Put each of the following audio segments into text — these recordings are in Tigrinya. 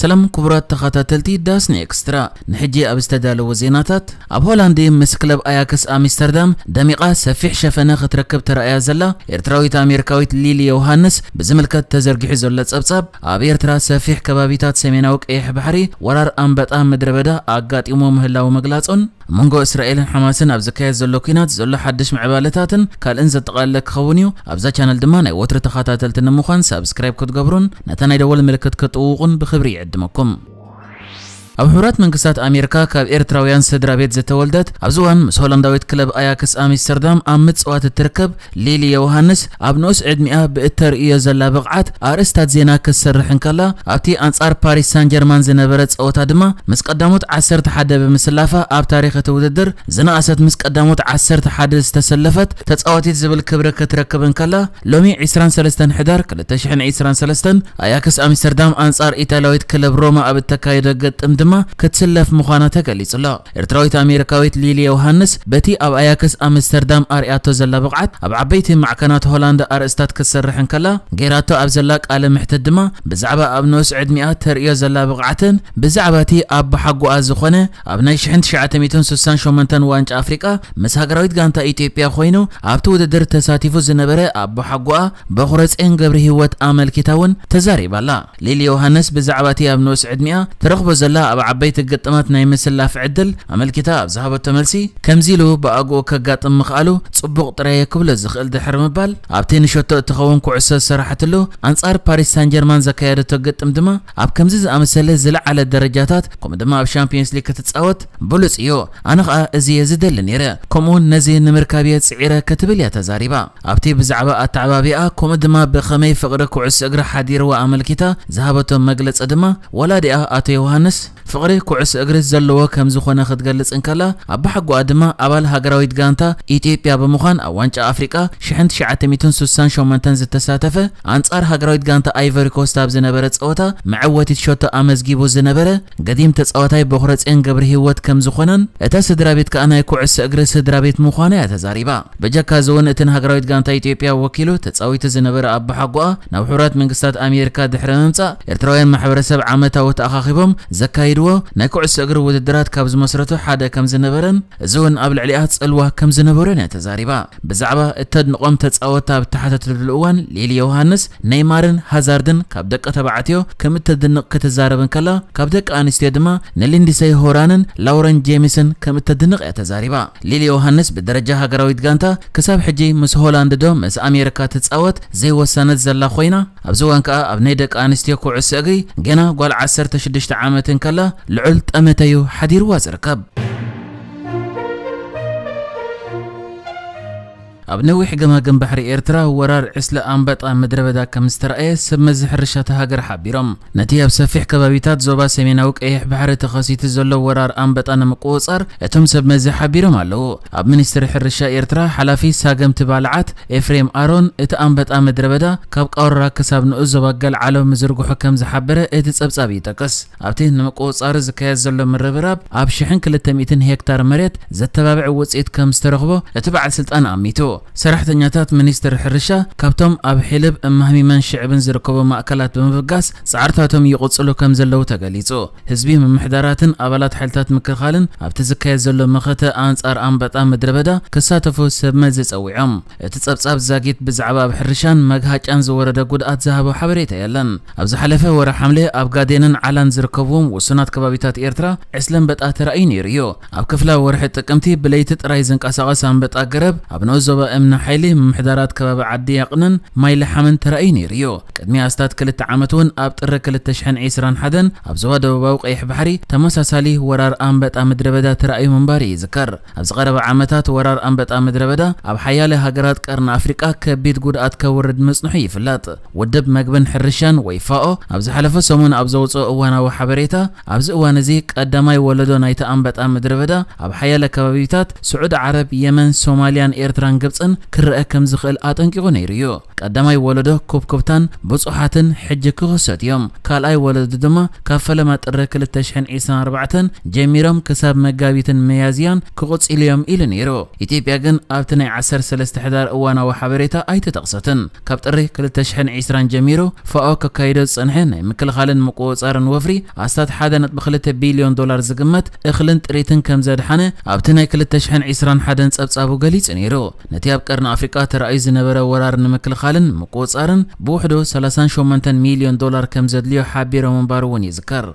ሰላም ክቡራት ተኸታተልቲ ዳስኒ ኤክስትራ፣ ንሕጂ ኣብ ዝተዳለወ ዜናታት፣ ኣብ ሆላንድ ምስ ክለብ ኣያክስ ኣምስተርዳም ደሚቓ ሰፊሕ ሸፈነ ክትረክብ ተራእያ ዘላ ኤርትራዊት ኣሜሪካዊት ሊሊ ዮሃንስ ብዝምልከት ተዘርጊሑ ዘሎ ጸብጻብ፣ ኣብ ኤርትራ ሰፊሕ ከባቢታት ሰሜናዊ ቀይሕ ባሕሪ ወራር ኣንበጣ ምድረ በዳ ኣጋጢሞ ምህላው ምግላጹን፣ ኣብ መንጎ እስራኤልን ሓማስን ኣብ ዝካየድ ዘሎ ኲናት ዘሎ ሓድሽ ምዕባለታትን ካልእን ዘጠቓለለ ክኸውን እዩ። ኣብዛ ቻነል ድማ ናይ ወትሩ ተኸታተልቲ ንምዃን ሳብስክራይብ ክትገብሩን ነታ ናይ ደወል ምልክት ክትጥውቑን ብኽብሪ ይዕድመኩም። ኣብ ሕቡራት መንግስታት ኣሜሪካ ካብ ኤርትራውያን ስድራ ቤት ዝተወልደት፣ ኣብዚ እዋን ምስ ሆላንዳዊት ክለብ ኣያክስ ኣምስተርዳም ኣብ ምጽዋት እትርከብ ሊሊ ዮሃንስ፣ ኣብ ንኡስ ዕድሚኣ ብእተርእዮ ዘላ ብቕዓት ኣርእስታት ዜና ክትሰርሕ እንከላ፣ ኣብቲ ኣንጻር ፓሪስ ሳን ጀርማን ዝነበረ ጸወታ ድማ ምስ ቀዳሞት ዓሰርተ ሓደ ብምስላፋ ኣብ ታሪኽ እቲ ውድድር ዝነኣሰት ምስ ቀዳሞት ዓሰርተ ሓደ ዝተሰለፈት ተጻዋቲት ዝብል ክብሪ ክትረክብ እንከላ፣ ሎሚ ዕስራን ሰለስተን ሕዳር ክልተ ሽሕን ዕስራን ሰለስተን ኣያክስ ኣምስተርዳም ኣንጻር ኢጣልያዊት ክለብ ሮማ ኣብ እተካየዶ ግጥም ድማ ክትስለፍ ምዃና ተገሊጹ ኣሎ። ኤርትራዊት ኣሜሪካዊት ሊሊ ዮሃንስ በቲ ኣብ ኣያክስ ኣምስተርዳም ኣርያቶ ዘላ ብቕዓት ኣብ ዓበይቲ ማዕከናት ሆላንድ ኣርእስታት ክትሰርሕ እንከላ፣ ገይራቶ ኣብ ዘላ ቃለ መሕትት ድማ ብዛዕባ ኣብ ንኡስ ዕድሚኣ ተርእዮ ዘላ ብቕዓትን ብዛዕባ እቲ ኣቦሓጎኣ ዝኾነ ኣብ ናይ ሽሕን ትሽዓተ ሚእትን ስሳን ሸሞንተን ዋንጫ ኣፍሪቃ ምስ ሃገራዊት ጋንታ ኢትዮጵያ ኮይኑ ኣብቲ ውድድር ተሳቲፉ ዝነበረ ኣቦሓጎኣ በኹረጼን ገብረ ህይወት ኣመልኪታ እውን ተዛሪባ ኣላ። ሊሊ ዮሃንስ ብዛዕባ እቲ ኣብ ንኡስ ዕድሚኣ ትረኽቦ ዘላ ኣብ ዓበይቲ ግጥማት ናይ ምስላፍ ዕድል ኣመልኪታ ኣብ ዝሃበቶ መልሲ፣ ከምዚ ኢሉ ብኣግኡ ከጋጥም ምኽኣሉ ጽቡቕ ጥራይ እየ ክብሎ ዝኽእል ድሕሪ ምባል፣ ኣብቲ ንሸቶ እትኸውን ኩዕሶ ዝሰራሕትሉ ኣንጻር ፓሪስ ሳን ጀርማን ዘካየደቶ ግጥም ድማ ኣብ ከምዚ ዝኣመሰለ ዝለዓለ ደረጃታት ከምኡ ድማ ኣብ ሻምፒዮንስ ሊግ ክትጻወት ብሉጽ እዩ። ኣነ ኸኣ እዚ እየ ዝደሊ ነይረ፣ ከምኡውን ነዚ ንምርካብ እየ ጽዒረ ክትብል እያ ተዛሪባ። ኣብቲ ብዛዕባ ኣተዓባቢኣ ከምኡ ድማ ብኸመይ ፍቕሪ ኩዕሶ እግሪ ሓዲርዋ ኣመልኪታ ዝሃበቶ መግለጺ ድማ ወላዲኣ ኣቶ ዮሃንስ ፍቕሪ ኩዕሶ እግሪ ዘለዎ ከም ዝኾነ ክትገልጽ እንከላ፣ ኣቦሓጎኣ ድማ ኣባል ሃገራዊት ጋንታ ኢትዮጵያ ብምዃን ኣብ ዋንጫ ኣፍሪቃ ሽሕን ትሽዓተ ሚእትን ስሳን ሸሞንተን ዝተሳተፈ ኣንጻር ሃገራዊት ጋንታ ኣይቨሪ ኮስት ኣብ ዝነበረ ጸወታ መዐወቲት ሸቶ ኣመዝጊቡ ዝነበረ ገዲም ተጻዋታይ በኹረጼን ገብረ ህይወት ከም ዝኾነን፣ እታ ስድራ ቤት ከኣ ናይ ኩዕሶ እግሪ ስድራ ቤት ምዃና እያ ተዛሪባ። በጃካ እዚ እውን እቲ ንሃገራዊት ጋንታ ኢትዮጵያ ወኪሉ ተጻዊቱ ዝነበረ ኣቦሓጎኣ ናብ ሕቡራት መንግስታት ኣሜሪካ ድሕሪ ምምጻእ፣ ኤርትራውያን ማሕበረሰብ ዓመታዊ ተኣኻኺቦም ዘካይድዎ ናይ ኩዕሶ እግሪ ውድድራት ካብ ዝመስረቱ ሓደ ከም ዝነበረን፣ እዚ እውን ኣብ ልዕሊኣ ጽልዋ ከም ዝነበሮን እያ ተዛሪባ። ብዛዕባ እተድንቖም ተጻወትቲ ኣብ እተሓተተሉ እዋን፣ ሊሊ ዮሃንስ ኔይማርን ሃዛርድን ካብ ደቂ ተባዕትዮ ከም እተድንቕ ክትዛረብ እንከላ፣ ካብ ደቂ ኣንስትዮ ድማ ንሊንድሰይ ሆራንን ላውረን ጄምስን ከም እተድንቕ እያ ተዛሪባ። ሊሊ ዮሃንስ ብደረጃ ሃገራዊት ጋንታ ክሳብ ሕጂ ምስ ሆላንድ ዶ ምስ ኣሜሪካ ትጻወት ዘይወሰነት ዘላ ኮይና፣ ኣብዚ እዋን ከኣ ኣብ ናይ ደቂ ኣንስትዮ ኩዕሶ እግሪ ገና ጓል ዓሰርተ ሽዱሽተ ዓመት እንከላ ልዑል ጠመተ'ዩ ሓዲርዋ ዝርከብ። ኣብ ነዊሕ ገማግም ባሕሪ ኤርትራ ወራር ዕስለ ኣንበጣ ምድረ በዳ ከም ዝተራእየ ሰብ መዚ ሕርሻ እታ ሃገር ሓቢሮም። ነቲ ኣብ ሰፊሕ ከባቢታት ዞባ ሰሜናዊ ቀይሕ ባሕሪ ተኸሲቱ ዘሎ ወራር ኣንበጣ ንምቁጽጻር እቶም ሰብ መዚ ሓቢሮም ኣለዉ። ኣብ ሚኒስትሪ ሕርሻ ኤርትራ ሓላፊ ሳገምቲ ባልዓት ኤፍሬም ኣሮን እቲ ኣንበጣ ምድረ በዳ ካብ ቃውራ ክሳብ ንኡስ ዞባ ገልዓሎ ምዝርግሑ ከም ዝሓበረ እቲ ጸብጻብ ይጠቅስ። ኣብቲ ንምቁጽጻሩ ዝካየድ ዘሎ ምርብራብ ኣብ ሽሕን ክልተ ሚእትን ሄክታር መሬት ዘተባብዕ ውጽኢት ከም ዝተረኽቦ እቲ በዓል ስልጣን ኣሚቱ። ሰራሕተኛታት ሚኒስትሪ ሕርሻ ካብቶም ኣብ ሒልብ፣ እማህሚመን ሽዕብን ዝርከቡ ማእከላት ብምብጋስ ጻዕርታቶም ይቕጽሉ ከም ዘለዉ ተገሊጹ። ህዝቢ ምምሕዳራትን ኣባላት ሓይልታት ምክልኻልን ኣብቲ ዝካየድ ዘሎ መኸተ ኣንጻር ኣንበጣ ምድረ በዳ ክሳተፉ ሰብ መዚ ጸዊዖም። እቲ ጸብጻብ ዛጊት ብዛዕባ ኣብ ሕርሻን መግሃጫን ዝወረደ ጉድኣት ዝሃቦ ሓበሬታ የለን። ኣብ ዝሓለፈ ወርሒ ሓምለ ኣብ ጋዴንን ዓላን ዝርከብዎም ውሱናት ከባቢታት ኤርትራ ዕስለ ኣንበጣ ተራእዩ ነይሩ እዩ። ኣብ ክፍላ ወርሒ ጥቅምቲ ብለይቲ ጥራይ ዝንቀሳቐስ ኣንበጣ ገረብ ኣብ ንኡስ ዞባ እምኒ ሓይሊ ምምሕዳራት ከባቢ ዓዲ ያቕንን ማይ ለሓምን ተራእዩ ነይሩ እዩ። ቅድሚ ኣስታት ክልተ ዓመት እውን ኣብ ጥሪ ክልተ ሽሕን ዕስራን ሓደን ኣብ ዞባ ደቡባዊ ቀይሕ ባሕሪ ተመሳሳሊ ወራር ኣንበጣ ምድረ በዳ ተራእዩ ምንባሩ ይዝከር። ኣብዚ ቀረባ ዓመታት ወራር ኣንበጣ ምድረ በዳ ኣብ ሓያለ ሃገራት ቀርኒ ኣፍሪቃ ከቢድ ጉድኣት ከውርድ ምጽንሑ ይፍለጥ። ውድብ መግብን ሕርሻን ወይ ፋኦ ኣብ ዝሓለፈ ሰሙን ኣብ ዘውጽኦ እዋናዊ ሓበሬታ፣ ኣብዚ እዋን እዚ ቀዳማይ ወለዶ ናይቲ ኣንበጣ ምድረ በዳ ኣብ ሓያለ ከባቢታት ስዑዲ ዓረብ፣ የመን፣ ሶማልያን ኤርትራን ግብጽ ቅርጽን ክረአ ከም ዝኽእል ኣጠንቂቑ ነይሩ እዩ። ቀዳማይ ወለዶ ኩብኩብታን ብጹሓትን ሕጂ ክኽሰት እዮም። ካልኣይ ወለዶ ድማ ካብ ፈለማ ጥሪ ክልተ ሽሕን ዕስራን ኣርባዕተን ጀሚሮም ክሳብ መጋቢትን መያዝያን ክቕጽሉ እዮም ኢሉ ነይሩ። ኢትዮጵያ ግን ኣብቲ ናይ ዓሰርተ ሰለስተ ሕዳር እዋናዊ ሓበሬታ ኣይተጠቕሰትን። ካብ ጥሪ ክልተ ሽሕን ዕስራን ጀሚሩ ፋኦ ከካይዶ ዝጸንሐ ናይ ምክልኻልን ምቁጽጻርን ወፍሪ ኣስታት ሓደ ነጥቢ ክልተ ቢልዮን ዶላር ዝግመት እኽልን ጥሪትን ከም ዘድሓነ ኣብቲ ናይ ክልተ ሽሕን ዕስራን ሓደን ጸብጻቡ ገሊጹ ነይሩ። ነቲ ኣብ ቀርኒ ኣፍሪቃ ተራእዩ ዝነበረ ወራር ንምክልኻልን ምቁጽጻርን ብውሕዱ ሰላሳን ሸሞንተን ሚልዮን ዶላር ከም ዘድልዮ ሓቢሮም ምንባሩ እውን ይዝከር።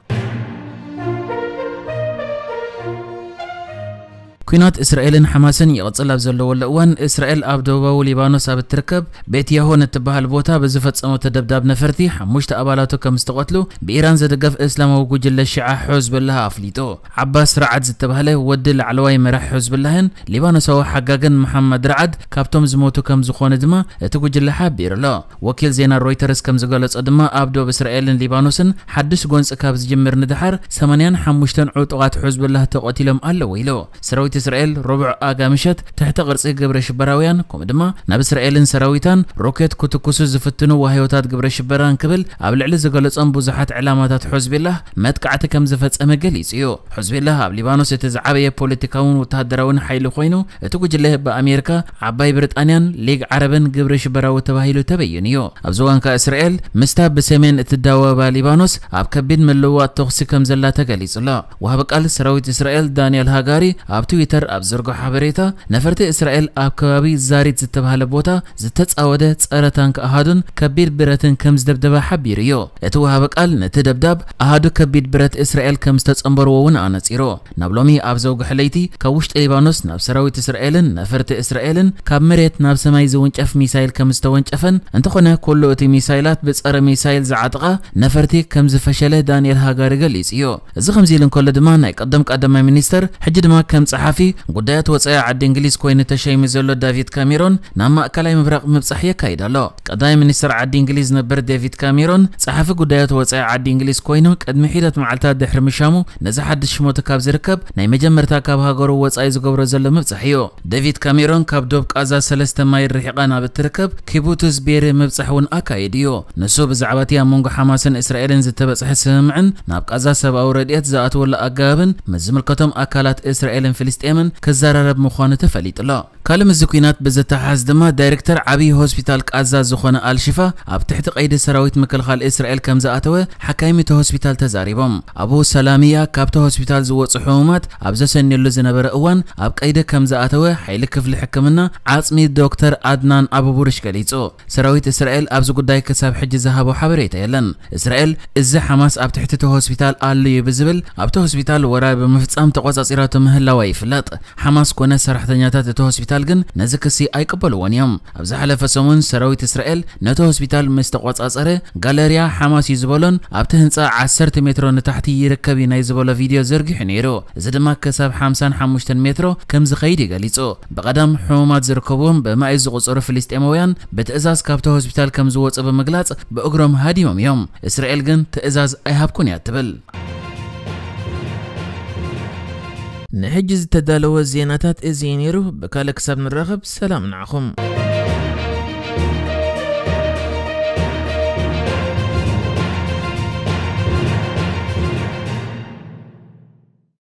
ኲናት እስራኤልን ሓማስን ይቕጽል ኣብ ዘለወሉ እዋን፣ እስራኤል ኣብ ደቡባዊ ሊባኖስ ኣብ እትርከብ ቤት ያሆን እትበሃል ቦታ ብዝፈጸመቶ ደብዳብ ነፈርቲ ሓሙሽተ ኣባላቱ ከም ዝተቐትሉ ብኢራን ዝድገፍ እስላማዊ ጉጅለ ሺዓ ሑዝብላህ ኣፍሊጡ። ዓባስ ራዓድ ዝተባህለ ወዲ ላዕለዋይ መራሕ ሑዝብላህን ሊባኖሳዊ ሓጋግን መሓመድ ራዓድ ካብቶም ዝሞቱ ከም ዝኾኑ ድማ እቲ ጉጅለ ሓቢሩ ኣሎ። ወኪል ዜና ሮይተርስ ከም ዝገለጾ ድማ ኣብ ዶብ እስራኤልን ሊባኖስን ሓድሽ ጎንጺ ካብ ዝጅምር ንደሓር ሰማንያን ሓሙሽተን ዕጡቓት ሑዝብላህ ተቐቲሎም ኣለዉ ኢሉ። ሰራዊት እስራኤል ረቡዕ ኣጋ ምሸት ትሕተ ቅርጺ ግብረ ሽበራውያን ከምኡ ድማ ናብ እስራኤልን ሰራዊታን ሮኬት ክትኩሱ ዝፍትኑ ዋህዮታት ግብረ ሽበራን ክብል ኣብ ልዕሊ ዝገለጾም ብዙሓት ዕላማታት ሑዝቢላህ መጥቃዕቲ ከም ዝፈጸመ ገሊጹ እዩ። ሑዝቢላህ ኣብ ሊባኖስ እቲ ዝዓበየ ፖለቲካውን ወተሃደራውን ሓይሊ ኮይኑ፣ እቲ ጉጅለ ብኣሜሪካ፣ ዓባይ ብሪጣንያን ሊግ ዓረብን ግብረ ሽበራዊ ተባሂሉ ተበይኑ እዩ። ኣብዚ እዋን ከኣ እስራኤል ምስታ ብሰሜን እትዳወባ ሊባኖስ ኣብ ከቢድ ምልውዋጥ ተኹሲ ከም ዘላ ተገሊጹ ኣሎ። ወሃቢ ቃል ሰራዊት እስራኤል ዳንኤል ሃጋሪ ኣብ ትዊተር ኣብ ዘርግሖ ሓበሬታ፣ ነፈርቲ እስራኤል ኣብ ከባቢ ዛሪት ዝተባህለ ቦታ ዝተጻወደ ጸረ ታንክ ኣሃዱን ከቢድ ብረትን ከም ዝደብደበ ሓቢሩ እዩ። እቲ ወሃቢ ቃል ነቲ ደብዳብ ኣሃዱ ከቢድ ብረት እስራኤል ከም ዝተጸንበርዎ እውን ኣነጺሩ። ናብ ሎሚ ኣብ ዘውግሐ ለይቲ ካብ ውሽጢ ሊባኖስ ናብ ሰራዊት እስራኤልን ነፈርቲ እስራኤልን ካብ መሬት ናብ ሰማይ ዝውንጨፍ ሚሳይል ከም ዝተወንጨፈን፣ እንተኾነ ኩሉ እቲ ሚሳይላት ብጸረ ሚሳይል ዝዓጥቓ ነፈርቲ ከም ዝፈሸለ ዳንኤል ሃጋሪ ገሊጹ እዩ። እዚ ከምዚ ኢሉ እንከሎ ድማ ናይ ቀደም ቀዳማይ ሚኒስተር ሕጂ ድማ ከም ጸሓፊ ጉዳያት ወጻኢ ዓዲ እንግሊዝ ኮይኑ ተሸይሙ ዘሎ ዳቪድ ካሜሮን ናብ ማእከላይ ምብራቕ ምብጻሕ የካይድ ኣሎ። ቀዳማይ ሚኒስተር ዓዲ እንግሊዝ ነበር ዴቪድ ካሜሮን ጸሓፊ ጉዳያት ወጻኢ ዓዲ እንግሊዝ ኮይኑ ቅድሚ ሒደት መዓልታት ድሕሪ ምሻሙ ነዚ ሓድሽ ሽሞቱ ካብ ዝርከብ ናይ መጀመርታ ካብ ሃገሩ ወጻኢ ዝገብሮ ዘሎ ምብጻሕ እዩ። ዴቪድ ካሜሮን ካብ ዶብ ቃዛ ሰለስተ ማይል ርሒቓ ናብ እትርከብ ኪቡቱስ ቤሪ ምብጻሕ እውን ኣካይዱ እዩ። ንሱ ብዛዕባ እቲ ኣብ መንጎ ሓማስን እስራኤልን ዝተበጽሐ ስምምዕን ናብ ቃዛ ሰብኣዊ ረድኤት ዝኣትወሉ ኣገባብን ምስ ዝምልከቶም ኣካላት እስራኤልን ፍልስጤምን ክዘራረብ ምዃኑ ተፈሊጡ ኣሎ። ካልእ ምስዚ ኲናት ብዝተሓዝ ድማ ዳይሬክተር ዓብዪ ሆስፒታል ቃዛ ዝኾነ ኣልሽፋ ኣብ ትሕቲ ቀይዲ ሰራዊት ምክልኻል እስራኤል ከም ዝኣተወ ሓካይም እቲ ሆስፒታል ተዛሪቦም። ኣቡ ሰላሚያ ካብቲ ሆስፒታል ዝወጹ ሕሙማት ኣብ ዘሰንየሉ ዝነበረ እዋን ኣብ ቀይዲ ከም ዝኣተወ ሓይሊ ክፍሊ ሕክምና ዓጽሚ ዶክተር ኣድናን ኣቡቡርሽ ገሊጹ። ሰራዊት እስራኤል ኣብዚ ጉዳይ ክሳብ ሕጂ ዝሃቦ ሓበሬታ የለን። እስራኤል እዚ ሓማስ ኣብ ትሕቲ እቲ ሆስፒታል ኣሎ እዩ ብዝብል ኣብቲ ሆስፒታል ወራር ብምፍጻም ተቆጻጺራቶ ምህላዋ ይፍለጥ። ሓማስ ኮነ ሰራሕተኛታት እቲ ሆስፒታል ግን ነዚ ክሲ ኣይቅበልዎን እዮም። ኣብ ዝሓለፈ ሰሙን ሰራዊት እስራኤል ነቲ ሆስፒታል ምስ ተቆጻጸረ ጋለርያ ሓማስ እዩ ዝበሎን ኣብቲ ህንጻ ዓሰርተ ሜትሮ ንታሕቲ ይርከብ እዩ ናይ ዝበሎ ቪድዮ ዘርጊሑ ነይሩ። እዚ ድማ ክሳብ ሓምሳን ሓሙሽተን ሜትሮ ከም ዝኸይድ እዩ ገሊጹ። ብቐዳም ሕሙማት ዝርከብዎም ብማይ ዝቑጸሩ ፍልስጤማውያን ብትእዛዝ ካብቲ ሆስፒታል ከም ዝወጹ ብምግላጽ ብእግሮም ሃዲሞም እዮም። እስራኤል ግን ትእዛዝ ኣይሃብኩን እያ ትብል። ንሕጂ ዝተዳለወ ዜናታት እዚ እዩ ነይሩ። ብካልእ ክሳብ ንራኸብ ሰላም ንዓኹም።